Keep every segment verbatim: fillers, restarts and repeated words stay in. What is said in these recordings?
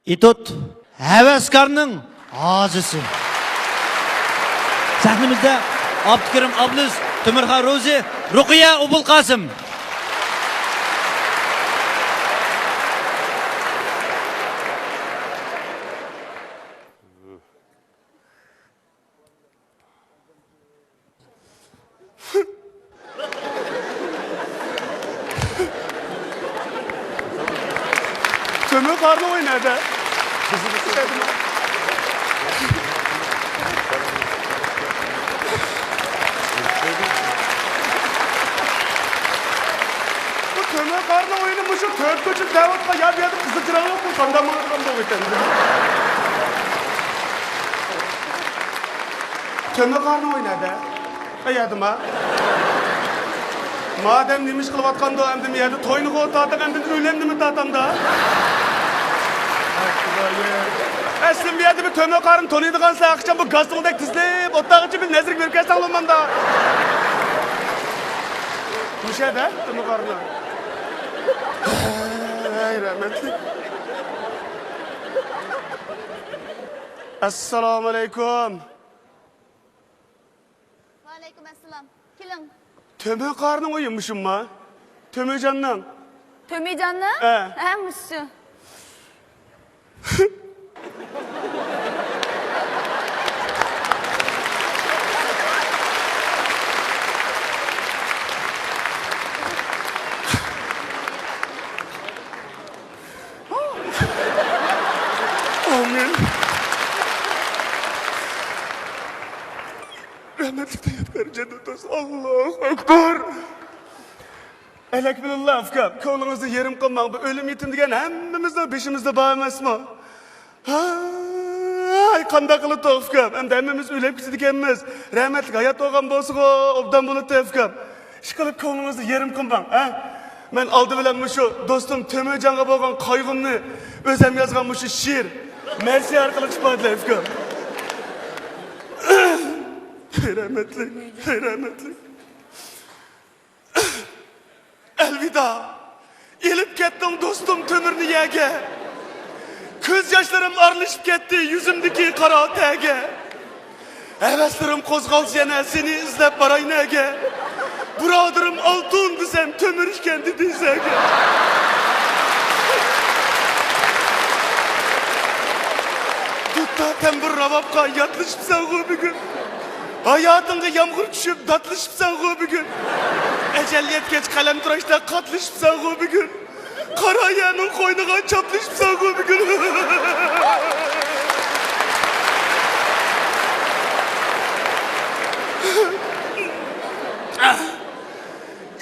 ئېتوت، ھەۋەسكارنىڭ ھازىسى. سەھنىمىزدە ئابدۇكېرىم ئابلىز، تۆمۈرخان روزى، رۇقىيە ئوبۇلقاسىم. تۆمۈر قارنى ئوينايدۇ. بۇ تۆمۈر قارنى ئويۇنى مۇشۇ تۆت كوچىدا دەۋاتقان يا بۇ يەردە قىزىل چىراغ يوقمۇ؟ قانداق ماڭىدىغان بولغىيتەن. تۆمۈر قارنى ئوينايدۇ. قەيەردىما؟ مادەم نېمە ئىش قىلىۋاتقاندۇ، ئەمدى مۇ يەردە توينىغۇ تارتىپ، ئەمدى ئۆلەمدىمۇ تارتامدا؟ ئەسلى مۇ يەردە بىر تۆمۈر قارنى تونۇيدىغانسەن، ئاخشام بۇ گاسترولدەك تىزلىپ، ئوتتاغىچە بىر نەزىرگە بېرىپ كەلسەڭ بولمامدا؟ مۇشەدە تۆمۈر قارنى. ھەي، رەھمەتلىك. ئەسسالامۇئەلەيكۇم. ۋەئەلەيكۇم ئەسسالام. كېلىڭ. تۆمۈر قارنىڭ ئۆيى مۇشۇمما؟ تۆمۈرجاننىڭ. تۆمۈرجاننىڭ؟ ھە. ھە، مۇشۇ. ئامىن. رەھمەتلىك ھاياتكار جەننەت ئالسۇن. ئاللاھۇ ئەكبەر. ئەلەك بىلىللا، ئۇكام، كۆڭلىڭىزنى يېرىم قىلماڭ. بۇ ئۆلۈم يېتىم دېگەن ھەممىمىزنىڭ بېشىمىزدا بار ئەمەسمۇ؟ ھاي، قانداق قىلىدۇق، ئۇكام؟ ئەمدى ھەممىمىز ئۆلۈپ كېتىدىكەنمىز. رەھمەتلىك ھايات بولغان بولسىغۇ، ئوبدان بولاتتى، ئۇكام. ئىشقىلىپ، كۆڭلىڭىزنى يېرىم قىلماڭ، ھە؟ مەن ئالدى بىلەن مۇشۇ دوستۇم تۆمۈرجانغا بولغان قايغۇمنى ئۆزۈم يازغان مۇشۇ شېئىر، مەرسىيە ئارقىلىق ئىپادىلەي، ئۇكام. ھەي رەھمەتلىك، ھەي رەھمەتلىك. ئەلۋىدا، ئېلىپ كەتتىڭ دوستۇم تۆمۈرنى يەرگە. كۆز ياشلىرىم ئارىلىشىپ كەتتى يۈزۈمدىكى قارا تەرگە. ھەۋەسلىرىم قوزغالسا يەنە سېنى ئىزدەپ باراي نەگە. بۇرادىرىم ئالتۇن دېسەم تۆمۈر ئىكەن دېدى زەگە. دۇتتا تەمبۇر راۋابقا ياتلىشىپسەنغۇ بۈگۈن. ھاياتىڭغا يامغۇر چۈشۈپ داتلىشىپسەنغۇ بۈگۈن. ئەجەل يەتكەچ قەلەمتىراشتا قاتلىشىپسەنغۇ بۈگۈن. قارا يەرنىڭ قوينىغا چاپلىشىپسەنغۇ بۈگۈن.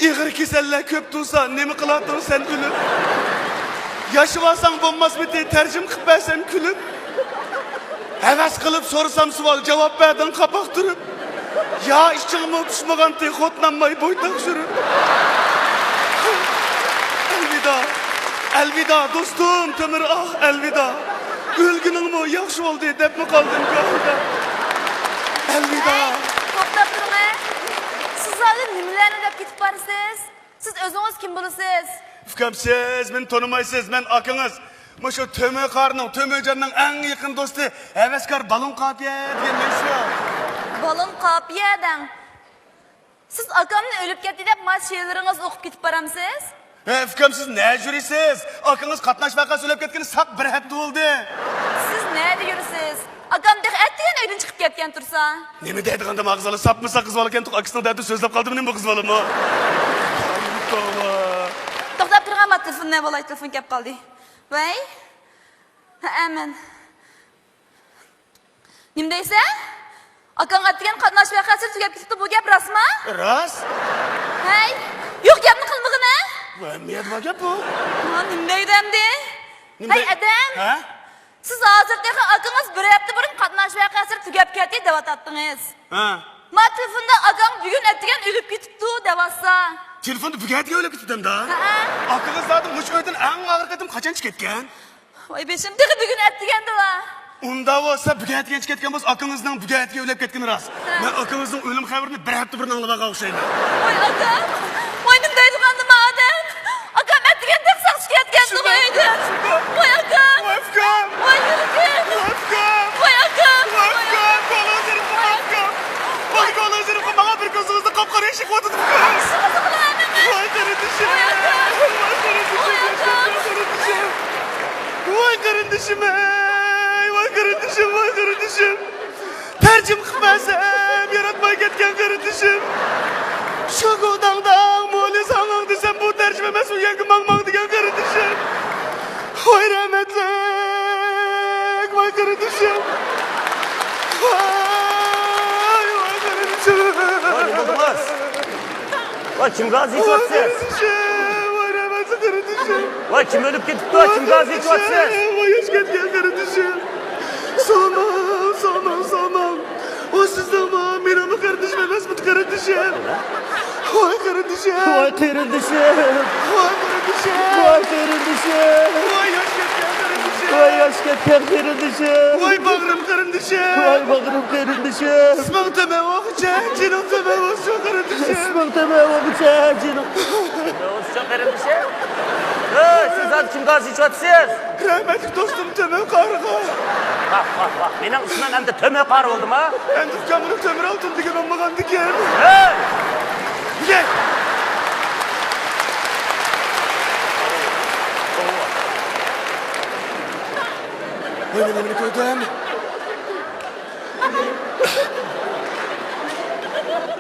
ئېغىر كېسەللەر كۆپ تۇرسا، نېمە قىلاتتىڭ سەن ئۆلۈپ؟ ياشىۋالساڭ بولماسمىتى، تەرجىمە قىلىپ بەرسەم كۈلۈپ؟ ھەۋەس قىلىپ سورىسام سوئال، جاۋاب بەردىڭ قاپاق تۈرۈپ. يا ئىچىڭمۇ پىشمىغانتى، خوتۇنالماي بويتاق سۈرۈپ. ئەلۋىدا، ئەلۋىدا دوستۇم تۆمۈر، ئاھ، ئەلۋىدا. ئۆلگىنىڭمۇ ياخشى بولدى دەپمۇ قالدىم گاھىدا. ئەلۋىدا. ھەي، توختاپ تۇرۇڭ، ھە. سىز ھازىر نېمىلەرنى دەپ كېتىپ بارىسىز؟ سىز ئۆزىڭىز كىم بولىسىز؟ ئۇكام، سىز مېنى تونۇمايسىز، مەن ئاكىڭىز. مۇشۇ تۆمۈر قارنىڭ، تۆمۈرجاننىڭ ئەڭ يېقىن دوستى، ھەۋەسكار بالون قاپىيە دېگەن مەنسۇ. بالون قاپىيە دەڭ. سىز ئاكامنى ئۆلۈپ كەتتى دەپ ما شېئىرلىرىڭىزنى ئوقۇپ كېتىپ بارامسىز؟ ھە، ئۇكام، سىز نەدە يۈرىسىز؟ ئاكىڭىز قاتناش ۋەقەسى ئۆلۈپ كەتكىنى ساق بىر ھەپتە بولدى. سىز نەدە يۈرىسىز؟ ئاكام تېخى ئەتىگەن ئۆيدىن چىقىپ كەتكەن تۇرسا. نېمە دەيدىغاندىم، ئاغزىلا ساپمۇ ساق قىز بالا ئىكەن، ئاكىسىنىڭ دەردىدە سۆزلەپ قالدىمۇ نېمە بۇ قىز بالىمۇ؟ توۋا. توختاپ تۇرغان، ما تېلېفون نە بولاي، تېلېفون كەپ قالدى. ۋەي. ھەئە، مەن. نېمە دەيسەن؟ ئاكاڭ ئەتىگەن قاتناش ۋەقەسى تۈگەپ كېتىپتۇ، بۇ گەپ راستمۇ؟ راست. ھەي، يوق گەپنى قىلمىغىنە. ۋە، نېمە بۇ گەپ بۇ؟ ھا، نېمە دەيدۇ ئەمدى؟ نېمە ھەي، دەي-، ئادەم! ھە؟ سىز ھازىر تېخى ئاكىڭىز بىر ھەپتە بۇرۇن قاتناش ۋەقەسى تۈگەپ كەتتى دەۋاتاتتىڭىز. ھە. ما تېلېفوندا ئاكاڭ بۈگۈن ئەتىگەن ئۆلۈپ كېتىپتۇ دەۋاتسا. تېلېفوندا بۈگۈن ئەتىگەن ئۆلۈپ كېتىپتۇ ئەمدى؟ ھە. ئاكىڭىز زادى مۇشۇ ئۆيدىن ئەڭ ئاخىرقى قېتىم قاچان چىقىپ كەتكەن؟ ۋاي بېشىم، تېخى بۈگۈن ئەتىگەندىلا. ئۇنداق بولسا بۈگۈن ئەتىگەن چىقىپ كەتكەن بولسا ئاكىڭىزنىڭ بۈگۈن ئەتىگەن ئۆلۈپ كەتكىنى راست. ھە. مەن ئاكىڭىزنىڭ ئۆلۈم خەۋىرىنى بىر ھەپتە بۇرۇن ئاڭلىۋالغان ئوخشايمەن. ۋاي ئاكام، ۋاي نېمە دەيدىغاندىم ئادەم. ئاكام ئەتىگەندە ساقچى كەتكەندىغۇ ئۆيدىن. ۋاي ئاكام. ۋاي ئۇكام. ۋاي قېرىندىشىم، ئەي، ۋاي قېرىندىشىم، ۋاي قېرىندىشىم. تەرجىمە قىلىپ بەرسەم، ياراتماي كەتكەن قېرىندىشىم. شۇ گۇداڭداڭ مولى ساڭاڭ دېسەم، بۇ تەرجىمە ئەمەس، ئۇ يەرگە ماڭ ماڭ دېگەن قېرىندىشىم. ۋاي رەھمەتلىك، ۋاي قېرىندىشىم. ۋاي، ۋاي قېرىندىشىم. ۋاي، نېمە بولدىڭىز؟ ۋاي، كىمگە ئازىيىشىۋاتىسىز؟ ۋاي قېرىندىشىم، ۋاي رەھمەتلىك قېرىندىشىم. ۋاي، كىم ئۆلۈپ كېتىپتۇ؟ ۋاي كىمگە ئازىيىشىۋاتىسىز؟ قېرىندىشىم، ۋاي ياش كەتكەن قېرىندىشىم. سامان، سامان، سامان. ۋاي سىزنىڭمۇ، مېنىڭمۇ قېرىندىشىم ئەمەسمىدى قېرىندىشىم؟ ۋاي قېرىندىشىم. ۋاي قېرىندىشىم. ۋاي قېرىندىشىم. ۋاي قېرىندىشىم. ۋاي ياش كەتكەن قېرىندىشىم. ۋاي ياش كەتكەن قېرىندىشىم. ۋاي باغرىم قېرىندىشىم. ۋاي باغرىم قېرىندىشىم. ئىسمىڭ تۆمە بولغۇچە، جېنىڭ تۆمە بولسۇن قېرىندىشىم. ئىسمىڭ تۆمە بولغۇچە، جېنىڭ تۆمە بولسۇن قېرىندىشىم. ھەي، سىز ھازىر كىمگە ئازىيىشىۋاتىسىز؟ رەھمەتلىك دوستۇم تۆمۈر قارىغا. ۋاھ، ۋاھ، ۋاھ. مېنىڭ ئىسمىم ئەمدى تۆمۈر قارى بولدىمۇ؟ ئەمدى ئۇكامنىڭ تۆمۈر ئالتۇن دېگەن بولمىغاندىكىن. ھەي! ۋاي، مەن نېمىنى كۆردۈم؟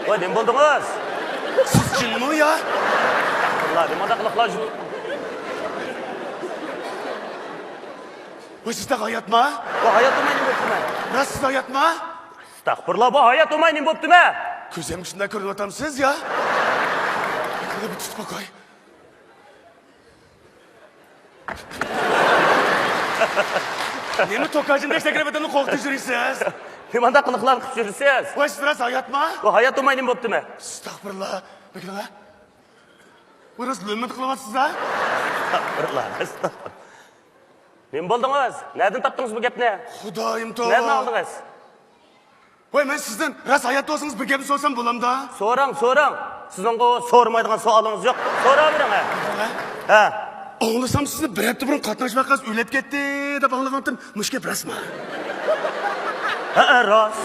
ۋاي، نېمە بولدىڭىز؟ سىز جىنمۇ يا؟ ئەستەغپۇرۇللا، نېمانداق قىلىقلار شۇ؟ ۋاي، سىز تېخى ھاياتما؟ ۋاي، ھايات بولماي نېمە بوپتىمەن؟ راست سىز ھاياتما؟ ئەستەغپۇرۇللا، ۋاي، ھايات بولماي نېمە بوپتىمەن؟ كۆزۈمگە شۇنداق كۆرۈنۈۋاتامسىز يا؟ بىر تۇتۇپ باقاي. نېمە توكاچىندەك سەكرەپ ئادەمنى قورقۇتۇپ يۈرىسىز؟ نېمانداق قىلىقلارنى قىلىپ يۈرىسىز؟ ۋاي، سىز راست ھاياتما؟ ۋاي، ھايات بولماي نېمە بوپتىمەن؟ ئەستەغپۇرۇللا. بەكرىڭە. بۇ راست لۆممىدە قىلىۋاتىسىز ھە؟ ئەستەغپۇرۇللا، ئەستەغپۇرۇللا. نېمە بولدىڭىز؟ نەدىن تاپتىڭىز بۇ گەپنى؟ خۇدايىم توۋا. نەدىن ئاڭلىدىڭىز؟ ۋاي، مەن سىزدىن راست ھايات بولسىڭىز بىر گەپنى سورىسام بولامدا؟ سوراڭ، سوراڭ. سىزنىڭغۇ سورىمايدىغان سوئالىڭىز يوق. سوراۋېرىڭ ھە. ھە؟ ھە. ئاڭلىسام سىزنى بىر ھەپتە بۇرۇن قاتناش ۋەقەسى ئۆلۈپ كەتتى دەپ ئاڭلىغانتىم. مۇشۇ گەپ راستمۇ؟ ھەئە، راست.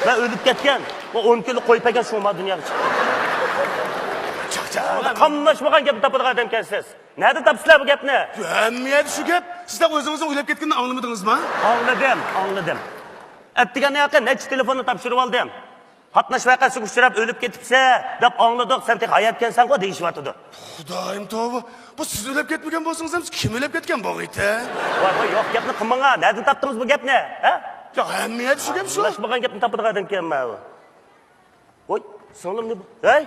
مەن ئۆلۈپ كەتكەن. مەن ئون كۈنلۈك قويۇپ بەرگەن شۇڭا دۇنياغا چىقتىم. چاقچاق. قاملاشمىغان گەپنى تاپىدىغان ئادەمكەنسىز. نەدە تاپىسىلەر بۇ گەپنى؟ ھەممە يەردە شۇ گەپ. سىز ئۆزىڭىزنىڭ ئۆلۈپ كەتكىنىنى ئاڭلىمىدىڭىزما؟ ئاڭلىدىم، ئاڭلىدىم. ئەتىگەننى ياقى نەچچە تېلېفوننى تاپشۇرۇۋالدىم. قاتناش ۋەقەسىگە ئۇچراپ ئۆلۈپ كېتىپسەن دەپ ئاڭلىدۇق، سەن تېخى ھاياتكەنسەنغۇ دېيىشىۋاتىدۇ. خۇدايىم توۋا، بۇ سىز ئۆلۈپ كەتمىگەن بولسىڭىز ھەم كىم ئۆلۈپ كەتكەن بولغىيتى؟ ۋاي، ۋاي، يوق گەپنى قىلماڭا، نەدىن تاپتىڭىز بۇ گەپنى؟ ھە؟ يا ھەممە يەردە شۇ گەپ شۇ. قاملاشمىغان گەپنى تاپىدىغان ئادەمكەنمەن. ۋوي، سىڭلىم نېمە بولدى؟ ھەي!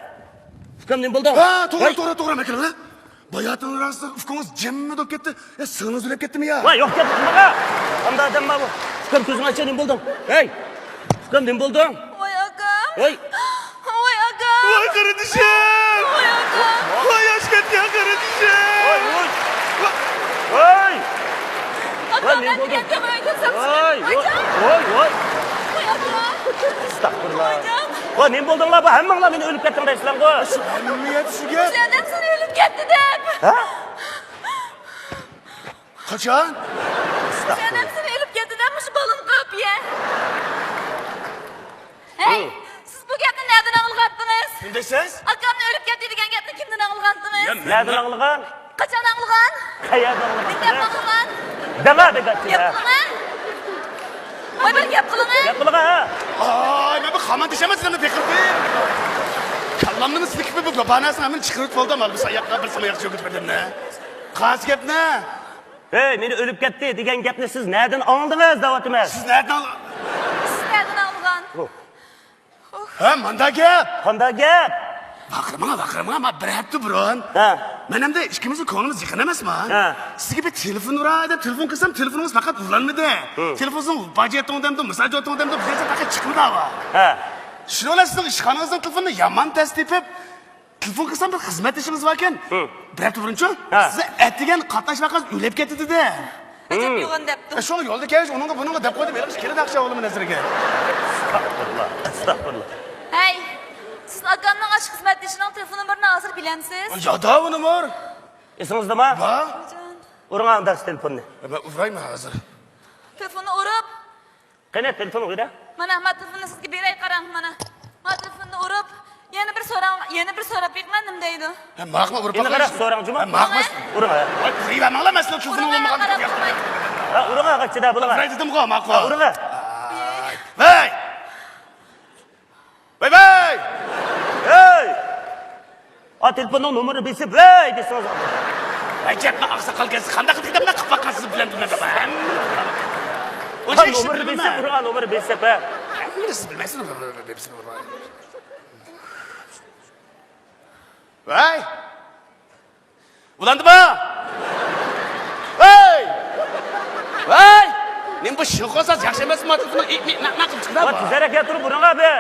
ئۇكام نېمە بولدى؟ ھە، توغرا، ھەي! توغرا، توغرا، مەكرىڭلار. باياتىن راستلا ئۇكىڭىز جىممىدە بولۇپ كەتتى. يا، سىڭلىڭىز ئۆلۈپ كەتتىمۇ يا؟ ۋاي، يوق گەپ قىلماڭا. قانداق ئادەم بار بۇ؟ ئۇكام كۆزۈڭ ئاچا، نېمە بولدۇڭ؟ ھەي! ئۇكام نېمە بولدۇڭ؟ ۋاي ئاكام. ھەي! ۋاي ئاكام. ۋاي قېرىندىشىم. ۋاي ئاكام. ۋاي ياش كەتكەن قېرىندىشىم. ۋاي، ۋاي. ۋاي. ئاكام، ۋاي، نېمە بولدى؟ ۋاي، ۋاي، ۋاي، ۋاي. ۋاي ئاكام. ئەستەغپۇرۇللا. ۋاي، نېمە بولدۇڭلار؟ بۇ ھەممىڭلار مېنى ئۆلۈپ كەتتىڭ دەيسىلەرغۇ. شۇ ھەممە يەر شۇ گەپ. سەن سېنى ئۆلۈپ كەتتى دەپ. ھە؟ قاچان؟ سەن سېنى ئۆلۈپ كەتتى دەپ مۇشۇ بالىنى قاپىيە. ھەي، سىز بۇ گەپنى نەدىن ئاڭلىغانتىڭىز؟ نېمە دەيسىز؟ ئاكامنى ئۆلۈپ كەتتى دېگەن گەپنى كىمدىن ئاڭلىغانتىڭىز؟ نەدىن ئاڭلىغان؟ قاچان ئاڭلىغان؟ قەيەردە ئاڭلىغان؟ نېمە دەپ ئاڭلىغان؟ دەڭا دەپ گەپ قىلىڭە. ۋاي، بىر گەپ قىلىڭە. گەپ قىلىڭە ھە. ئاي، مەن بۇ خامان دېيىشەمەن سىلەرنى پېقىرتىم. كاللامنى سىلكىپ بۇ باناسىنى ھەممىنى چىقىرىپ بولدۇم، ھال بۇ ساياققا بىر سىماياق چۆگۈت بەردىم. قايسى گەپنى؟ ھەي، مېنى ئۆلۈپ كەتتى دېگەن گەپنى سىز نەدىن ئاڭلىدىڭىز دەۋاتىمەن. سىز نەدىن ئاڭلىدىڭىز؟ سىز نەدىن ئاڭلىغان؟ ھە، مانداق گەپ. قانداق گەپ؟ ۋارقىرىماڭ، ۋارقىرىماڭ، مانا بىر ھەپتە بۇرۇن. ھە. مەن ئەمدى ئىككىمىزنىڭ كۆڭلىمىز يېقىن ئەمەسما؟ ھە. سىزگە بىر تېلېفون ئۇراي دەپ تېلېفون قىلسام، تېلېفونىڭىز پەقەت ئۇلانمىدى. ھە. تېلېفونىڭىز باج يەتتىڭ دەمدۇ، مىساج يەتتىڭ دەمدۇ، بىر نەرسە پەقەت چىقمىدى ھاۋا. ھە. شۇنىڭ بىلەن سىزنىڭ ئىشخانىڭىزنىڭ تېلېفونىنى يامان تەس تېپىپ، تېلېفون قىلسام، بىر خىزمەتدىشىڭىز باركەن. ھە. بىر ھەپتە بۇرۇنچۇ؟ ھە. سىز ئەتىگەن قاتناش ۋەقەسى ئۆلۈپ كەتتى دېدى. ئەجەب يوغان دەپتۇ. ئە، شۇڭا يولدا كەلگەچ ئۇنىڭغا بۇنىڭغا دەپ قويدۇم، ھېلىقى كېلىدۇ ئاخشام ئوغلۇم نەزىرىگە. ئەستەغپۇرۇللا، ئەستەغپۇرۇللا. ھەي، سىز ئاكامنىڭ ئاشۇ خىزمەتدىشىنىڭ تېلېفون نومۇرىنى ھازىر بىلەمسىز؟ يادا بۇ نومۇر. ئېسىڭىزدىما؟ بار. ئۇرۇڭ ئانداق تېلېفوننى. مەن ئۇرايمەن ھازىر. تېلېفوننى ئۇرۇپ، قېنى، تېلېفون ئۇرە. مانا، ما تېلېفوننى سىزگە بېرەي، قاراڭ، مانا. ما تېلېفوننى ئۇرۇپ، يەنە بىر سوراڭ، يەنە بىر سوراپ بېقىڭا، نېمە دەيدۇ؟ ھە، ماقمۇ ئۇرۇپ يەنە قاراپ سوراڭجۇما؟ ھە، ماقمۇ. ئۇرۇڭ، ھە. ۋاي، ئۇرۇۋەرمەڭلار، مەسىلە تېلېفوننى ئۇرۇڭ، ئۇرۇڭ، ھە. ھە، ئۇرۇڭ، ھە، قاچىدا بولۇڭ، ھە. ئۇراي دېدىمغۇ، ماقۇ. ھە، ئۇرۇڭ، ھە. ۋاي! ۋاي، ۋاي! ھەي! ئا، تېلېفوننىڭ نومۇرىنى بېسىپ، ۋەي دېسىڭىز. ۋاي، گەپنى ئاقساقال كەلسە قانداق دېگەندە قىلىپ باققان سىز بىلەن بىلمەن. ھەممىنى بىلىمەن. ھە، ئۇنچە ئىشنى نومۇرىنى بىلمەن. بېسىپ، ئۇرغان نومۇرنى بېسىپ، ھە. ھەممىنى سىز بىلمەيسىز. ۋاي! ئۇلاندىما؟ ۋاي! ۋاي! نېمە بۇ شىنخۇا ساز ياخشى ئەمەسمۇ؟ تېلېفوننى ئىتنى نەق نەق قىلىپ چىقىرىۋەر. ۋاي، تېزرەك كەلتۈرۈپ ئۇرۇڭ ئابى.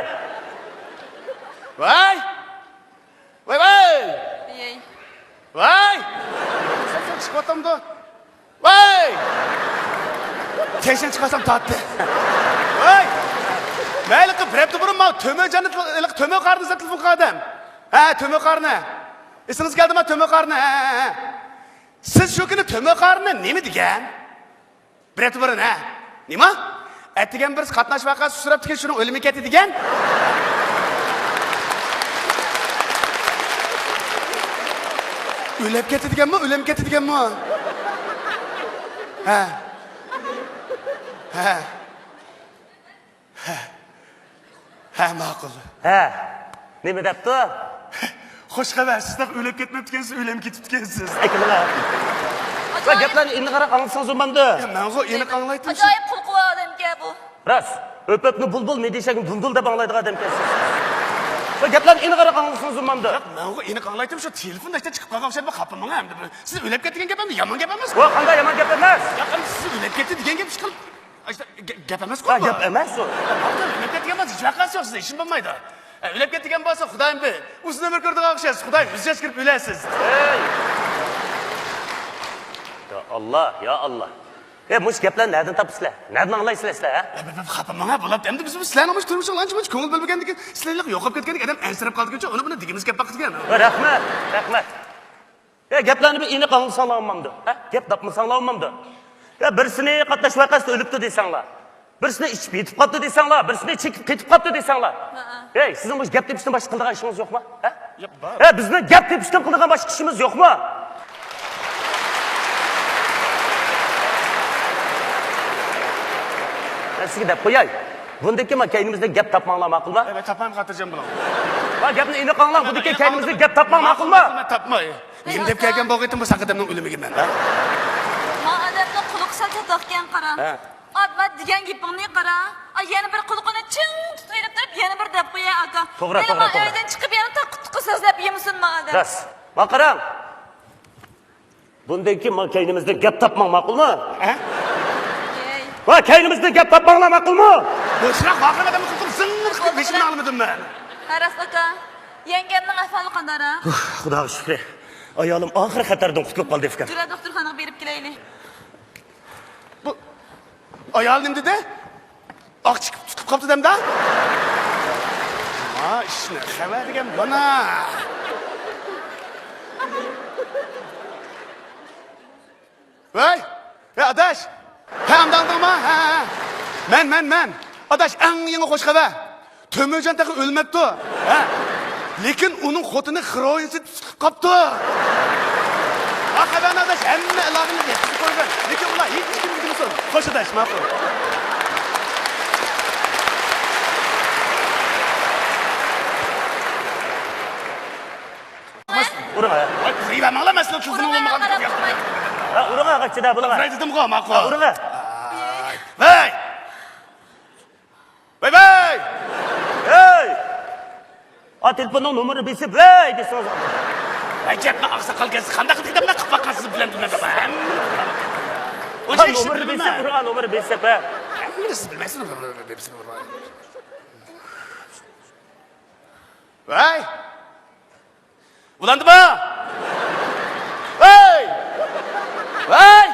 ۋاي! ۋاي، ۋاي! ۋاي! سەن چىقىۋاتامدۇ؟ ۋاي! تېشىنى چىقارسام تارتتى. ۋاي! مەيلى قىلىپ بىر ھەپتە بۇرۇن ماۋۇ تۆمۈرجاننى تېل-، ھېلىقى تۆمۈر قارىنى سەن تېلېفون قىلغان ئادەم. ھە، تۆمۈر قارىنى. ئېسىڭىزگە كەلدىما تۆمۈر قارىنى؟ ھە، ھە، ھە. سىز شۇ كۈنى تۆمۈر قارىنى نېمە دېگەن؟ بىر ھەپتە بۇرۇن، ھە؟ نېمە؟ ئەتىگەن بىرسى قاتناش ۋەقەسى ئۇچراپتىكەن، شۇنىڭ ئۆلۈمى كەتتى دېگەن؟ ئۆلۈپ كەتتى دېگەنمۇ، ئۆلۈم كەتتى دېگەنمۇ؟ ھە. ھە. ھە. ھە، ماقۇل. ھە، نېمە دەپتۇ؟ خوش خەۋەر، سىز تېخى ئۆلۈپ كەتمەپتىكەنسىز، ئۆلۈم كېتىپتىكەنسىز. ئەكىللا. ۋە ئاجايىپ. گەپلەرنى ئېنىقراق ئاڭلىسىڭىز بولمامدۇ؟ يا، مەنغۇ ئېنىق ئاڭلايتتىم. ئاجايىپ قۇلىقى بار ئادەمكەن بۇ. راست. ئۆپۈپنى بۇلبۇل، مىدىشەكنى دۇلدۇل دەپ ئاڭلايدىغان ئادەمكەنسىز. ۋە گەپلەرنى ئېنىقراق ئاڭلىسىڭىز بولمامدۇ؟ ياق، مەنغۇ ئېنىق ئاڭلايتتىم، شۇ تېلېفوندا ئىشتە چىقىپ قالغان ئوخشايدۇ، خاپا ماڭا ئەمدى. سىز ئۆلۈپ كەتتى دېگەن گەپ ئەمدى يامان گەپ ئەمەسمۇ؟ ۋە قانداق يامان گەپ ئەمەس؟ ياق، ئەمدى سىز ئۆلۈپ كەتتى دېگەن گەپ ئىشقىلىپ. ئاشتا گە-، گەپ ئەمەسكۇ ھە، بۇ. گەپ ئەمەس ئۇ. ئۆلۈپ كەتكەن بولسا ھېچ ۋەقەسى يوق، سىزدە ئىشىم بولمايدۇ. ئە، ئۆلۈپ كەتكەن بولسا خۇدايىم بىر ئۇزۇن ئۆمۈر كۆرىدىغان ئوخشايسىز. خۇدايىم يۈز ياش كىرىپ ئۆلەسىز. ھەي! يا ئاللا، يا ئاللا. ئە، مۇشۇ گەپلەرنى نەدىن تاپىسىلەر؟ نەدىن ئاڭلايسىلەر سىلەر، ھە؟ ئە، بىر، بىر خاپا ماڭا بولۇپتۇ. ئەمدى بىز سىلەرنىڭ مۇشۇ تۇرمۇشىڭلارنى ئانچە مۇنچە كۆڭۈل بۆلمىگەندىكىن، سىلەرلىك يوقاپ كەتكەندىكىن ئادەم ئەنسىرەپ قالىدىكەنچۇ، ئۇنى بۇنى دېگىمىز كەپ باقىدىكەن. رەھمەت، رەھمەت. ئە، گەپلەرنى بىر ئېنىق ئاڭلىساڭلار بولمامدۇ؟ ھە؟ گەپ تاپمىساڭلار بولمامدۇ؟ يا بىرسىنى قاتناش ۋەقەسىدە ئۆلۈپتۇ دېسەڭلار، بىرسىنى ئىچىپ يېتىپ قاپتۇ دېسەڭلار، بىرسىنى چېكىپ قېتىپ قاپتۇ دېسەڭلار. ھەئە. ھەي، سىزنىڭ مۇشۇ گەپ تېپىشتىن باشقا قىلىدىغان ئىشىڭىز يوقمۇ؟ ھە؟ ياق، بار. ھە، بىزنىڭ گەپ تېپىشتىن قىلىدىغان باشقا ئىشىمىز يوقمۇ؟ مەن سىزگە دەپ قوياي. بۇندىن كېيىن مانا كەينىمىزدىن گەپ تاپماڭلار، ماقۇلمۇ؟ ئەي، تاپمايمەن، خاتىرجەم بولۇڭ. ۋە گەپنى ئېنىق ئاڭلاڭ، بۇندىن كېيىن كەينىمىزدىن گەپ تاپماڭ، ماقۇلمۇ؟ مەن تاپماي. نېمە دەپ كەلگەن بولغىيتىم بۇ ساق ئادەمنىڭ ئۆلۈمىگە مەن، ھە؟ ما ئادەمنىڭ قۇلىقى سەل چاتاقكەن، قارا. ھە. ئادما دېگەن گېپىڭنى قارا. ئا، يەنە بىر قۇلىقىنى چىڭ تۇتۇۋېلىپ تۇرۇپ، يەنە بىر دەپ قوياي، ئاكا. توغرا، مېنىڭ توغرا، ما توغرا. ئۆيدىن چىقىپ يەنە تاققا تۇققا سۆزلەپ يۈرمىسۇن ما ئادەم. راست. ما قاراڭ. بۇندىن كېيىن ما كەينىمىزدىن گەپ تاپماڭ، ماقۇلمۇ؟ ھە؟ ئەي. ما كەينىمىزدىن گەپ تاپماڭلار، ماقۇلمۇ؟ بوشراق ۋارقىراپ ئادەمنى قىلدىم، زىڭ قىلىپ بېشىمنى ئالمىدىم مەن. ھە، راست ئاكا. يەڭگەمنىڭ ئەھۋالى قانداقراق؟ ئۇھ، خۇداغا شۈكرى. ئايالىم ئاخىرى خەتەردىن قۇتۇلۇپ قالدى ئۇكام. يۈرە، دوختۇرخانىغا بېرىپ كېلەيلى. بۇ ئايال نېمە دېدى؟ ئاق چىقىپ تۇتۇپ قاپتۇ دەمدە؟ ما ئىشنى خەۋەر دېگەن مانا. ۋەي، ۋەي ئاداش. ھە، ئاڭدىڭما؟ ھە، ھە. مەن، مەن، مەن. ئاداش، ئەڭ يېڭى خوش خەۋەر. تۆمۈرجان تېخى ئۆلمەپتۇ. ھە. لېكىن ئۇنىڭ خوتۇنى خىروئىنسىدېپ تۇتۇلۇپ قاپتۇ. ھە، خەۋەرنى ئاداش، ھەممە ئىلاقىنى يەتكۈزۈپ قويغان. لېكىن ئۇلار ھېچ كىمگە دېمىسۇن. خوش ئاداش، ماقۇل. ئۇرۇڭ، ھە. ۋاي، ئۇرۇۋەرمەڭلار، مەسىلە تېلېفوننى ئۇرۇڭ، ئۇرمىغان. ھە، ئۇرۇڭ، ھە، قاچىدا بولۇڭ، ھە. ئۇراي دېدىمغۇ، ماقۇل. ھە، ئۇرۇڭ، ھە. ۋەي! ۋەي، ۋەي! ھەي! ئا، تېلېفوننىڭ نومۇرىنى بېسىپ، ۋەي دېسىڭىز. ۋەي، گەپنى ئاقساقال كەلسە قانداق دېگەندە قىلىپ باققان سىز بىلەن بىلمەن. ھەممىنى بىلىمەن. ئۇنچە ئىشنى نومۇرنى بىلمەن. بېسىپ، ئۇرغان نومۇرنى بېسىپ، ھە. ھەممىنى سىز بىلمەيسىز. ۋەي! ئۇلاندىما؟ ۋەي! ۋەي!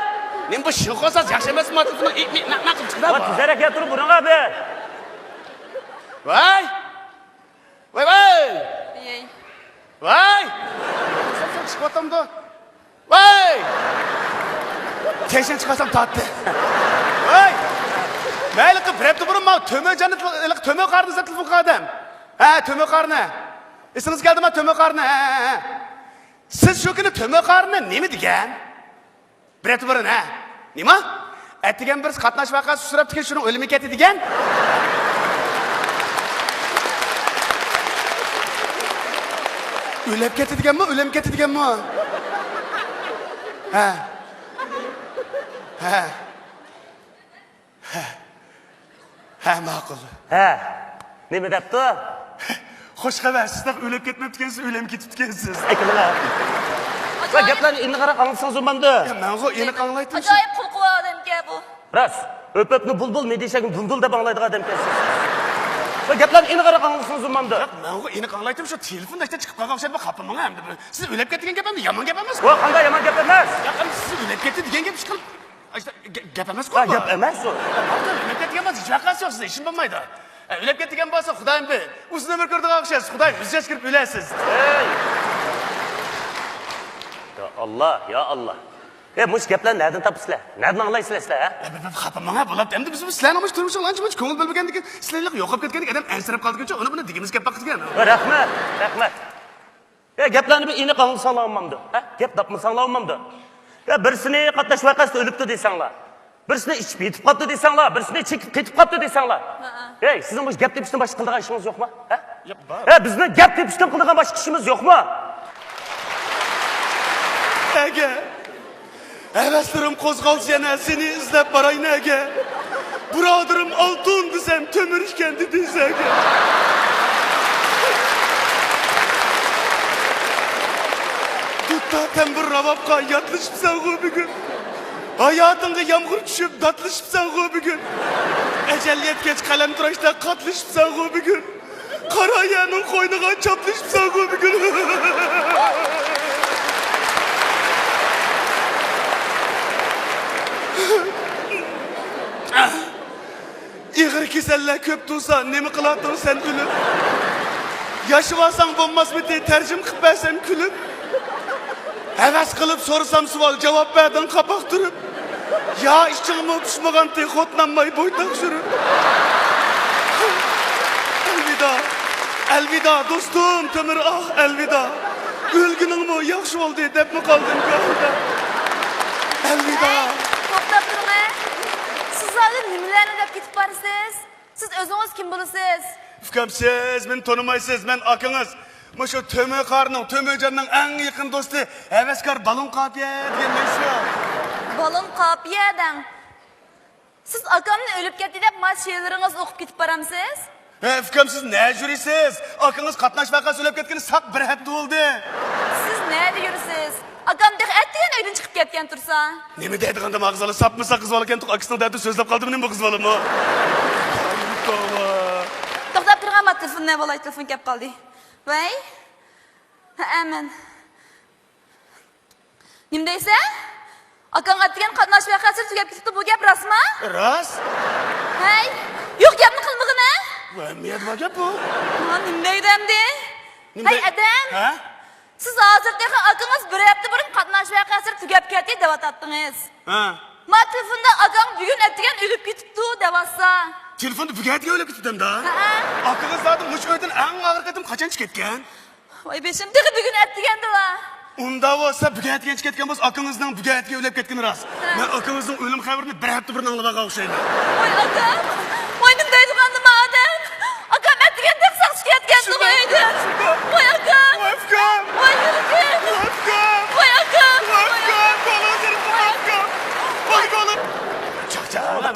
نېمە بۇ شىنخۇا ساز ياخشى ئەمەسمۇ؟ تېلېفوننى ئىتنى نەق نەق قىلىپ چىقىرىۋەر. ۋاي، تېزرەك كەلتۈرۈپ ئۇرۇڭ ئابى. ۋەي! ۋەي، ۋەي! ئەي. ۋەي! سەن، سەن چىقىۋاتامدۇ؟ ۋەي! تېشىنى چىقارسام تارتتى. ۋەي! مەيلى قىلىپ بىر ھەپتە بۇرۇن ماۋۇ تۆمۈرجاننى تېل-، ھېلىقى تۆمۈر قارىنى سەن تېلېفون قىلغان ئادەم. ھە، تۆمۈر قارىنى. ئېسىڭىزگە كەلدىما تۆمۈر قارنى؟ ھە، ھە. سىز شۇ كۈنى تۆمۈر قارنى نېمە دېگەن؟ بىر ئەتىبارەن، ھە؟ نېمە؟ ئەتىگەن بىرسى قاتناش ۋەقەسى ئۇچراپتىكەن، شۇنىڭ ئۆلۈمى كەتتى دېگەن؟ ئۆلۈپ كەتتى دېگەنمۇ، ئۆلۈم كەتتى دېگەنمۇ؟ ھە. ھە. ھە، ماقۇل. ھە، نېمە دەپتۇ؟ خوش خەۋەر، سىز تېخى ئۆلۈپ كەتمەپتىكەنسىز، ئۆلۈم كېتىپتىكەنسىز. ئەكىلىڭە. ۋە گەپلەرنى ئېنىقراق ئاڭلىسىڭىز بولمامدۇ؟ يا، مەنغۇ ئېنىق ئاڭلايتتىم. ئاجايىپ قىلقۇۋ ئادەمكەن بۇ. راست، ئۆپۈپنى بۇلبۇل، مىدىشەكنى دۇلدۇل دەپ ئاڭلايدىغان ئادەمكەنسىز. ۋە گەپلەرنى ئېنىقراق ئاڭلىسىڭىز بولمامدۇ؟ ياق، مەنغۇ ئېنىق ئاڭلايتتىم، شۇ تېلېفوندا ئىشتىن چىقىپ قالغان ئوخشايدۇ، خاپا ماڭا ئەمدى. سىز ئۆلۈپ كەتتى دېگەن گەپ ئەمدى يامان گەپ ئەمەسقۇ؟ ۋە قانداق يامان گەپ ئەمەس؟ ياق، ئەمدى سىز ئۆلۈپ كەتتى دېگەن گەپ ئىشقىلىپ. ئاشتا گە-، گەپ ئەمەسقۇ ھە، بۇ. گەپ ئەمەس ئۇ. ئۆلۈپ كەتكەن بولسا ھېچ ۋەقەسى يوق، سىزدە ئىشىم بولمايدۇ. ئە، ئۆلۈپ كەتكەن بولسا خۇدايىم بى، ئۇزۇن ئۆمۈر كۆرىدىغان ئوخشايسىز. خۇدايىم يۈز ياش كۆرۈپ ئۆلەسىز. ھەي! يا ئاللا، يا ئاللا. ئە، مۇشۇ گەپلەرنى نەدىن تاپىسىلەر؟ نەدىن ئاڭلايسىلەر سىلەر، ھە؟ ئە، بىر، بىر خاپا ماڭا بولاتتى. ئەمدى بىز سىلەرنىڭ مۇشۇ تۇرمۇشىغا ئانچە-مۇنچە كۆڭۈل بۆلمىگەندىكىن، سىلەرلەر يوقاپ كەتكەندىكىن ئادەم ئەنسىرەپ قالىدىكەنچۇ، ئۇنى بۇنى دېگۈمىز كەپ باقىدىكەن. رەھمەت، رەھمەت. يا گەپلەرنى بىر ئېنىق ئاڭلىساڭلار بولمامدۇ؟ ھە؟ گەپ تاپمىساڭلار بولمامدۇ؟ يا بىرسىنى قاتناش ۋەقەسىدە ئۆلۈپتۇ دېسەڭلار، بىرسىنى ئىچىپ يېتىپ قاپتۇ دېسەڭلار، بىرسىنى چېكىپ قېتىپ قاپتۇ دېسەڭلار. ھەئە. ھەي، سىزنىڭ مۇشۇ گەپ تېپىشتىن باشقا قىلىدىغان ئىشىڭىز يوقما؟ ھە؟ ياق، بار. ھە، بىزنىڭ گەپ تېپىشتىن قىلىدىغان باشقا ئىشىمىز يوقما؟ ئەگە. ھەۋەسلىرىم قوزغالسا يەنە سېنى ئىزدەپ باراي نەگە؟ بۇرادىرىم ئالتۇن دېسەم تۆمۈر ئىكەن دېدى زەگە. دۇتتا تەمبۇر راۋابقا ياتلىشىپسەنغۇ بۈگۈن. ھاياتىڭغا يامغۇر چۈشۈپ داتلىشىپسەنغۇ بۈگۈن. ئەجەل يەتكەچ قەلەم تۇراشتا قاتلىشىپسەنغۇ بۈگۈن. قارا يەرنىڭ قوينىغا چاپلىشىپسەنغۇ بۈگۈن. ئېغىر كېسەللەر كۆپ تۇرسا، نېمە قىلاتتىڭ سەن ئۆلۈپ؟ ياشىۋالساڭ بولماسمىتى، تەرجىمە قىلىپ بەرسەم كۈلۈپ؟ ھەۋەس قىلىپ سورىسام سوئال، جاۋاب بەردىڭ قاپاق تۈرۈپ. يا ئىچىڭمۇ پىشمىغانتى، خوتۇنامماي بويتاق سۈرۈپ. ئەلۋىدا، ئەلۋىدا دوستۇم تۆمۈر ئاھ، ئەلۋىدا. ئۆلگىنىڭمۇ ياخشى بولدى دەپمۇ قالدىم گاھىدا. ئەلۋىدا. ھەي، توختاپ تۇرۇڭ ھە. سىز ھازىر نېمىلەرنى دەپ كېتىپ بارىسىز؟ سىز ئۆزىڭىز كىم بولىسىز؟ ئۇكام، سىز مېنى تونۇمايسىز، مەن ئاكىڭىز. مۇشۇ تۆمۈر قارىنىڭ، تۆمۈرجاننىڭ ئەڭ يېقىن دوستى، ھەۋەسكار بالون قاپىيە دېگەن نەرسە. بالون قاپىيە دەڭ. سىز ئاكامنى ئۆلۈپ كەتتى دەپ مانا شېئىرلىرىڭىزنى ئوقۇپ كېتىپ بارامسىز؟ ھە، ئۇكام، سىز نەگە يۈرىسىز؟ ئاكىڭىز قاتناش ۋەقەسى ئۆلۈپ كەتكىنى ساق بىر ھەپتە بولدى. سىز نەدە يۈرىسىز؟ ئاكام تېخى ئەتىگەن ئۆيدىن چىقىپ كەتكەن تۇرسا. نېمە دەيدىغاندىم، ئا قىز بالا، ساپمۇ ساق قىز بالا ئىكەنتۇق، ئاكىسىنىڭ دەردىدە سۆزلەپ قالدىمۇ نېمە بۇ قىز بالىمۇ؟ توۋا. توختاپ تۇرغان، ما تېلېفون نە بولاي، تېلېفون كەپ قالدى. ۋەي. ھەئە، مەن. نېمە دەيسەن؟ ئاكاڭ ئەتىگەن قاتناش ۋەقەسى تۈگەپ كېتىپتۇ، بۇ گەپ راستمۇ؟ راست. ھەي، يوق گەپنى قىلمىغىنە. ۋە مىيەدە بار گەپ بۇ. ھا، نېمە دەيدۇ ئەمدى؟ نېمە ھەي، دەي-، ئادەم. ھە؟ سىز ھازىر تېخى ئاكىڭىز بىر ھەپتە بۇرۇن قاتناش ۋەقەسى تۈگەپ كەتتى دەۋاتاتتىڭىز. ھە. ما تېلېفوندا ئاكاڭ بۈگۈن ئەتىگەن ئۆلۈپ كېتىپتۇ دەۋاتسا. تېلېفوندا بۈگۈن ئەتىگەن ئۆلۈپ كېتىپتۇ ئەمدى؟ ھەئە. ئاكىڭىز زادى مۇشۇ ئۆيدىن ئەڭ ئاخىرقى قېتىم قاچان چىقىپ كەتكەن؟ ۋاي بېشىم، تېخى بۈگۈن ئەتىگەندىلا. ئۇنداق بولسا، بۈگۈن ئەتىگەن چىقىپ كەتكەن بولسا، ئاكىڭىزنىڭ بۈگۈن ئەتىگەن ئۆلۈپ كەتكىنى راست. ھە. مەن ئاكىڭىزنىڭ ئۆلۈم خەۋىرىنى بىر ھەپتە بۇرۇن ئاڭلىۋالغان ئوخشايمەن. ۋاي ئاكام، ۋاي نېمە دەيدىغاندىم ئادەم. ئاكام ئەتىگەندە ساقچى كەتكەندىغۇ ئۆيدىن. ۋاي ئاكام. ۋاي ئۇكام. ۋاي يۈرىكىم. ۋاي ئۇكام. ۋاي ئاكام. ۋاي ئۇكام. ۋاي ئاكام. ۋاي ئۇكام.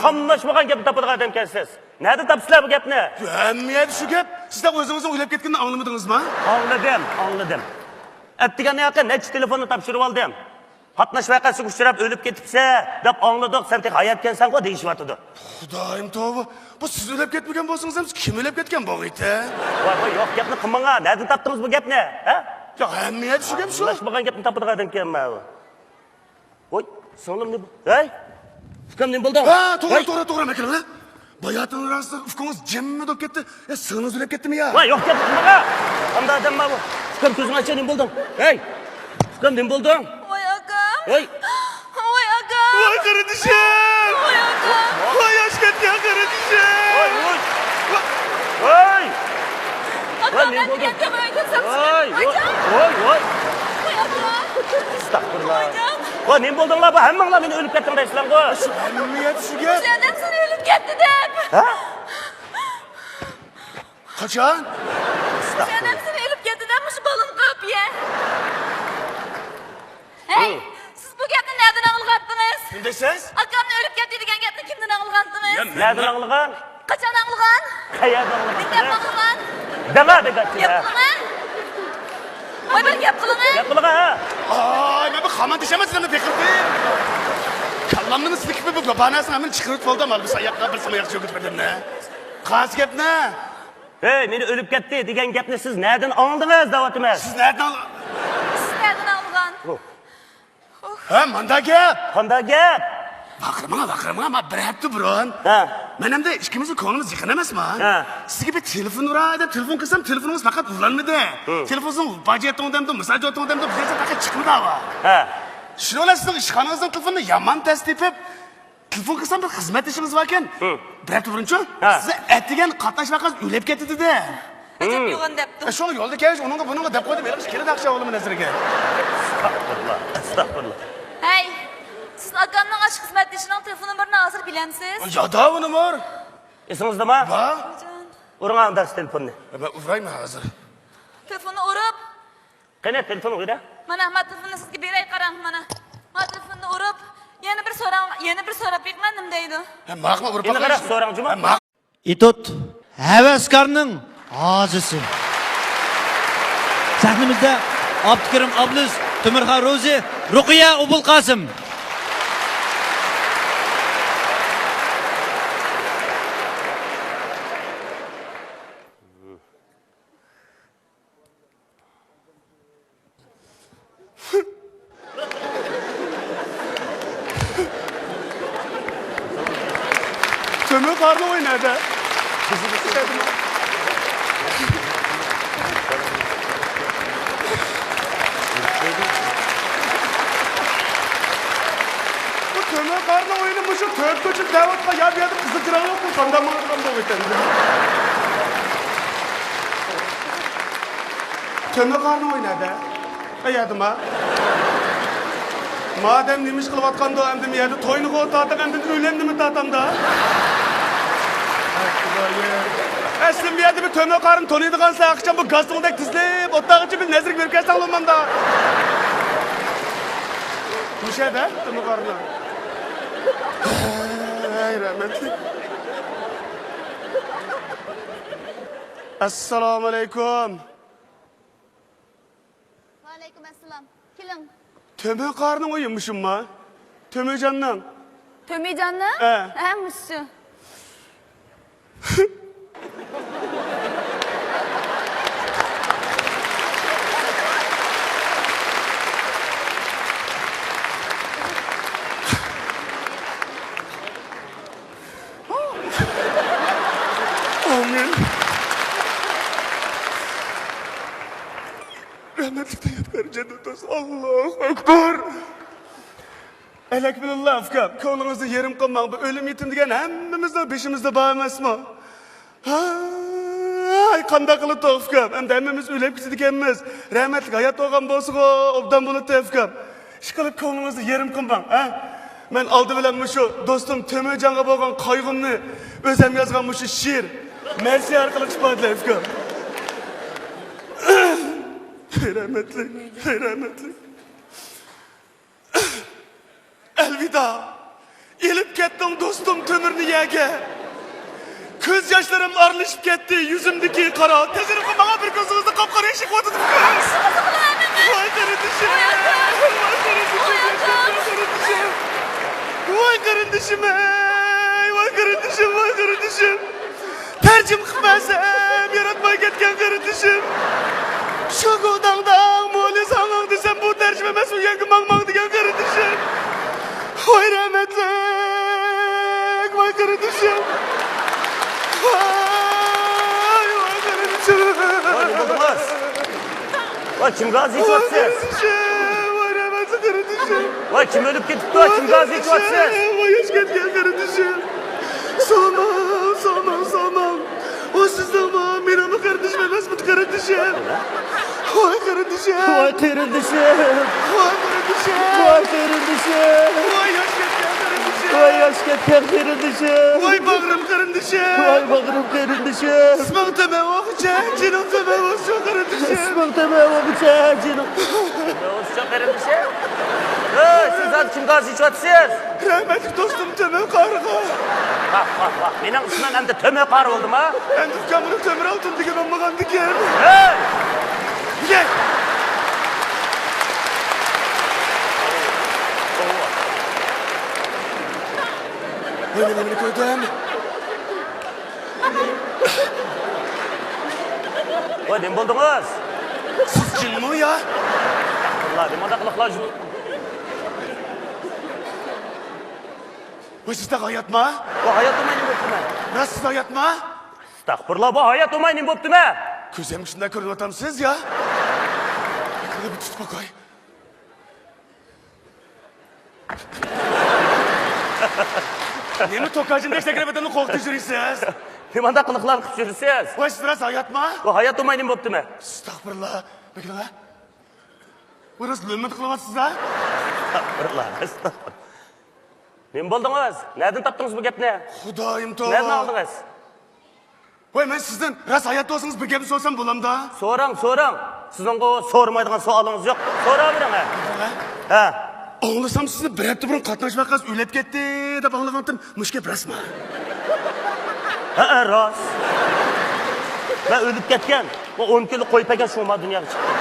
قاملاشمىغان گەپنى تاپىدىغان ئادەمكەنسىز. نەدە تاپىسىلەر بۇ گەپنى؟ ھەممە يەردە شۇ گەپ. سىز تېخى ئۆزىڭىزنىڭ ئۆلۈپ كەتكىنىنى ئاڭلىمىدىڭىزما؟ ئاڭلىدىم، ئاڭلىدىم. ئەتىگەننى ھەققى نەچچە تېلېفوننى تاپشۇرۇۋالدىم. قاتناش ۋەقەسىگە ئۇچراپ ئۆلۈپ كېتىپسەن دەپ ئاڭلىدۇق، سەن تېخى ھاياتكەنسەنغۇ دېيىشىۋاتىدۇ. خۇدايىم توۋا، بۇ سىز ئۆلۈپ كەتمىگەن بولسىڭىز ھەم كىم ئۆلۈپ كەتكەن بولغىيتى؟ ۋاي، ۋاي، يوق گەپنى قىلماڭا، نەدىن تاپتىڭىز بۇ گەپنى؟ ھە؟ يا ھەممە يەردە شۇ گەپ شۇ. ئاڭلاشمىغان گەپنى تاپىدىغان ئادەمكەنمەن. ۋوي، سىڭلىم نېمە؟ ھەي، ئۇكام نېمە بولدۇڭ؟ ھە، توغرا، ھەي. توغرا، توغرا، مەكىللا. باياتىن راست ئۇكىڭىز جىممىدە بولۇپ كەتتى. يا، سىڭلىڭىز ئۆلۈپ كەتتىمۇ يا؟ ۋاي، يوق گەپ قىلماڭا. قانداق ئادەم بار بۇ؟ ئۇكام، كۆزۈڭ ئاچا، نېمە بولدۇڭ؟ ھەي، ئۇكام نېمە بولدۇڭ؟ ۋاي ئاكام. ھەي. ۋاي ئاكام. ۋاي قېرىندىشىم. ۋاي ئاكام. ۋاي ياش كەتكەن قېرىندىشىم. ۋاي، ۋاي. ۋاي. ۋاي، نېمە بولدى؟ ۋاي، ۋاي، ۋاي، ۋاي. ئەستەغپۇرۇللا. ۋاي، نېمە بولدۇڭلار؟ بۇ ھەممىڭلار مېنى ئۆلۈپ كەتتىڭ دەيسىلەرغۇ. شۇ ھەممە يەر چۈشۈرگەن. ئۆزۈڭ سېنى ئۆلۈپ كەتتى دەپ. ھە؟ قاچان؟ ئەستەغپۇرۇللا. ئۆزۈڭ سېنى ئۆلۈپ كەتتى دەپ مۇشۇ بالىنى قاپىيە. ھەي، سىز بۇ گەپنى نەدىن ئاڭلىغانتىڭىز؟ نېمە دەيسىز؟ ئاكامنى ئۆلۈپ كەتتى دېگەن گەپنى كىمدىن ئاڭلىغانتىڭىز؟ نەدىن ئاڭلىغان؟ قاچان ئاڭلىغان؟ قەيەردە ئاڭلىغان؟ نېمە دەپ ئاڭلىغان؟ دەڭا بەك ئاچچىق. گەپ قىلىڭە. ۋاي، بىر گەپ قىلىڭە. گەپ قىلىڭە، ھە. ئاي، مەن بۇ خامان دېيىشەمەن سىلەرنى پېقىرتىپ. كاللامنى سىلكىپ بۇ باناسىنى ھەممىنى چىقىرىۋېتىپ بولدۇم، ھالبۇكى ساياققا بىر ساياق چۆكۈپ بەردىم. قايسى گەپنى؟ ھەي، مېنى ئۆلۈپ كەتتى دېگەن گەپنى سىز نەدىن ئاڭلىدىڭىز دەۋاتىمەن. سىز نەدىن ئاڭ-، سىز نەدىن ئاڭلىغان؟ ھە، ماندا گەپ. قاندا گەپ؟ ۋارقىرىماڭ، ۋارقىرىماڭ، ما بىر ھەپتە بۇرۇن. ھە. مەن ئەمدى ئىككىمىزنىڭ كۆڭلىمىز يېقىن ئەمەسما؟ ھە. سىزگە بىر تېلېفون ئۇراي دەپ تېلېفون قىلسام، تېلېفونىڭىز پەقەت ئۇلانمىدى. ھە. تېلېفونىڭىز باجېتىڭ دەمدۇ، مىساجېتىڭ دەمدۇ، بىر نەرسە پەقەت چىقمىدى ھاۋا. ھە. شۇنىڭ بىلەن سىزنىڭ ئىشخانىڭىزنىڭ تېلېفونىنى يامان تەس تېپىپ، تېلېفون قىلسام، بىر خىزمەتدىشىڭىز باركەن. ھە. بىر ھەپتە بۇرۇنچۇ، ھە. سىزنى ئەتىگەن قاتناش ۋەقەسى ئۆلۈپ كەتتى دېدى. ئەجەب يوغان دەپتۇ. ئە، شۇڭا يولدا كەلگەچ ئۇنىڭغا بۇنىڭغا دەپ قويدۇم، ھېلىقى كېلىدۇ ئاخشام ئالىمەن نەزىرىگە. ئەستەغپۇرۇللا، ئەستەغپۇرۇللا. ھەي، سىز ئاكامنىڭ ئاشۇ خىزمەتدىشىنىڭ تېلېفون نومۇرىنى ھازىر بىلەمسىز؟ يادا ئۇ نومۇر. ئېسىڭىزدىما؟ بار. ئۇرۇڭ ئانداق تېلېفوننى. مەن ئۇرايمەن ھازىر. تېلېفوننى ئۇرۇپ، قېنى، تېلېفون ئۇرە. مانا، ما تېلېفوننى سىزگە بېرەي، قاراڭ، مانا. ما تېلېفوننى ئۇرۇپ، يەنە بىر سوراڭ، يەنە بىر سوراپ بېقىڭ، نېمە دەيدۇ؟ ھە، ماقۇل، ئۇرۇپ يەنە باقايلى. قاراپ سوراڭ جۇما. ھە، ماقۇل. ئېتوت، ھەۋەسكارنىڭ ھازىسى. سەھنىمىزدە ئابدۇكېرىم ئابلىز، تۆمۈرخان روزى، رۇقىيە ئوبۇلقاسىم. تۆمۈر قارنى ئوينايدۇ. بۇ تۆمۈر قارنى ئويۇنى مۇشۇ تۆت كوچىدا دەۋاتقان يا بۇ يەردە قىزىل چىراغ يوقمۇ؟ قانداق ماڭىدىغان بولغىيتەن. تۆمۈر قارنى ئوينايدۇ. ئەي ئادىما. مادەم نېمە ئىش قىلىۋاتقاندۇ، ئەمدى مۇ يەردە توينىغۇ تارتىپ، ئەمدى ئۆلەمنىمۇ تارتامدا؟ ئەسلى مۇ يەردە بىر تۆمۈر قارنى تونۇيدىغانسەن، ئاخشام بۇ گاستوڭدەك تىزىلىپ ئولتۇرغىچە بىر نەزىرگە بېرىپ كەلسەڭ بولمامدا؟ مۇشەدە تۆمۈر قارنى. ھەي، رەھمەتلىك. ئەسسالامۇئەلەيكۇم. ۋەئەلەيكۇم ئەسسالام. كېلىڭ. تۆمۈر قارنىڭ ئۆيى مۇشۇمما؟ تۆمۈرجاننىڭ. تۆمۈرجاننىڭ؟ ھە. ھە، مۇشۇ. ئامىن. رەھمەتلىك ھاياتكار جەننەت بولسۇن. ئاللاھۇ ئەكبەر. ئەلەكبىلىللا، ئۇكام، كۆڭلىڭىزنى يېرىم قىلماڭ. بۇ ئۆلۈم يېتىم دېگەن ھەممىمىزنىڭ بېشىمىزدا بار ئەمەسمۇ؟ ھاي، قانداق قىلىدۇق، ئۇكام؟ ئەمدى ھەممىمىز ئۆلۈپ كېتىدىكەنمىز. رەھمەتلىك ھايات بولغان بولسىغۇ، ئوبدان بولاتتى، ئۇكام. ئىشقىلىپ كۆڭلىڭىزنى يېرىم قىلماڭ، ھە؟ مەن ئالدى بىلەن مۇشۇ دوستۇم تۆمۈرجانغا بولغان قايغۇمنى ئۆزۈم يازغان مۇشۇ شېئىر، مەرسىيە ئارقىلىق ئىپادىلەي، ئۇكام. رەھمەتلىك، رەھمەتلىك. ئەلۋىدا. ئېلىپ كەتتىڭ دوستۇم تۆمۈرنى يەرگە. كۆز ياشلىرىم ئارىلىشىپ كەتتى يۈزۈمدىكى قارا. تەسىرىمغا ماڭا بىر كۆزىڭىزنى قاپقارا ئېشىق ئوتىدىپ. ۋاي قېرىندىشىم. ۋاي قېرىندىشىم. ۋاي قېرىندىشىم. ۋاي قېرىندىشىم. ۋاي قېرىندىشىم. ۋاي قېرىندىشىم. ۋاي قېرىندىشىم. تەرجىمە قىلىپ بەرسەم، ياراتماي كەتكەن قېرىندىشىم. شۇ گۇداڭداڭ مولى ساڭاڭ دېسەم، بۇ تەرجىمە ئەمەس، ئۇ يەرگە ماڭماڭ دېگەن قېرىندىشىم. ۋاي رەھمەتلىك، ۋاي قېرىندىشىم. ۋاي، ۋاي قېرىندىشىم. ۋاي، نېمە بولدى، قىز؟ ۋاي، كىمگە ئازىيتىۋاتىسىز؟ ۋاي قېرىندىشىم، ۋاي رەھمەتلىك قېرىندىشىم. ۋاي، كىم ئۆلۈپ كېتىپتۇ؟ ۋاي كىمگە ئازىيتىۋاتىسىز؟ ۋاي، ئۆچ كەتكەن قېرىندىشىم. سالماڭ، سالماڭ، سالماڭ. ۋاي، سىزنىڭمۇ مېنىڭمۇ قېرىندىشىم ئەمەسمىدى، قېرىندىشىم. ۋاي قېرىندىشىم! ۋاي قېرىندىشىم! ۋاي قېرىندىشىم! ۋاي قېرىندىشىم! ۋاي ياش كەتكەن قېرىندىشىم! ۋاي ياش كەتكەن قېرىندىشىم! ۋاي باغرىم قېرىندىشىم! ۋاي باغرىم قېرىندىشىم! ئىسمىڭ تۆمۈر بولغۇچە جېنىڭ تۆمۈر بولسۇن قېرىندىشىم! ئىسمىڭ تۆمۈر بولغۇچە جېنىڭ تۆمۈر بولسۇن قېرىندىشىم! ھەي، سىز ھازىر كىمگە ھازىر ئېچىۋاتىسىز؟ رەھمەتلىك دوستۇم تۆمۈر قارىغا. ۋاھ، ۋاھ، ۋاھ. مېنىڭ ئىسمىم ئەمدى تۆمۈر قارى بولدىمۇ؟ ئەمدى ئۇكام بۇنى تۆمۈر ئالتۇن دېگەن بولمىغاندىكىن. ھەي! يە! ۋاي، مەن نېمىنى كۆردۈم؟ ۋاي، نېمە بولدىڭىز؟ سىز جىنمۇ يا؟ ئاللا، نېمانداق قىلىقلار؟ ۋاي، سىز تېخى ھاياتما؟ ۋاي، ھايات بولماي نېمە بوپتىمەن؟ راست سىز ھاياتما؟ ئەستەغپۇرۇللا، ۋاي، ھايات بولماي نېمە بوپتىمەن؟ كۆزۈمگە شۇنداق كۆرۈنۈۋاتامسىز يا؟ بىر تۇتۇپ باقاي. نېمە توكاجىندەك سەكرەپ ئادەمنى قورقۇتۇپ يۈرىسىز؟ نېمانداق قىلىقلارنى قىلىپ يۈرىسىز؟ ۋاي، سىز راست ھاياتما؟ ۋاي، ھايات بولماي نېمە بوپتىمەن؟ ئەستەغپۇرۇللا. بېكىنىڭ ھە؟ ۋاي، راست لۆممىدە قىلىۋاتىسىز ھە؟ ئەستەغپۇرۇللا، ئەستەغپۇرۇللا. نېمە بولدىڭىز؟ نەدىن تاپتىڭىز بۇ گەپنى؟ خۇدايىم توۋا. نەدىن ئاڭلىدىڭىز؟ ۋاي، مەن سىزدىن راست ھايات بولسىڭىز بىر گەپنى سورىسام بولامدا؟ سوراڭ، سوراڭ. سىزنىڭغۇ سورىمايدىغان سوئالىڭىز يوق. سوراۋېرىڭ ھە. ھە؟ ھە. ئاڭلىسام سىزنى بىر ھەپتە بۇرۇن قاتناش ۋەقەسى ئۆلۈپ كەتتى دەپ ئاڭلىغانتىم. مۇشۇ گەپ راستما؟ ھەئە، راست. مەن ئۆلۈپ كەتكەن. مەن ئون كۈنلۈك قوي پەگەن شۇڭا دۇنياغا چىقتىم.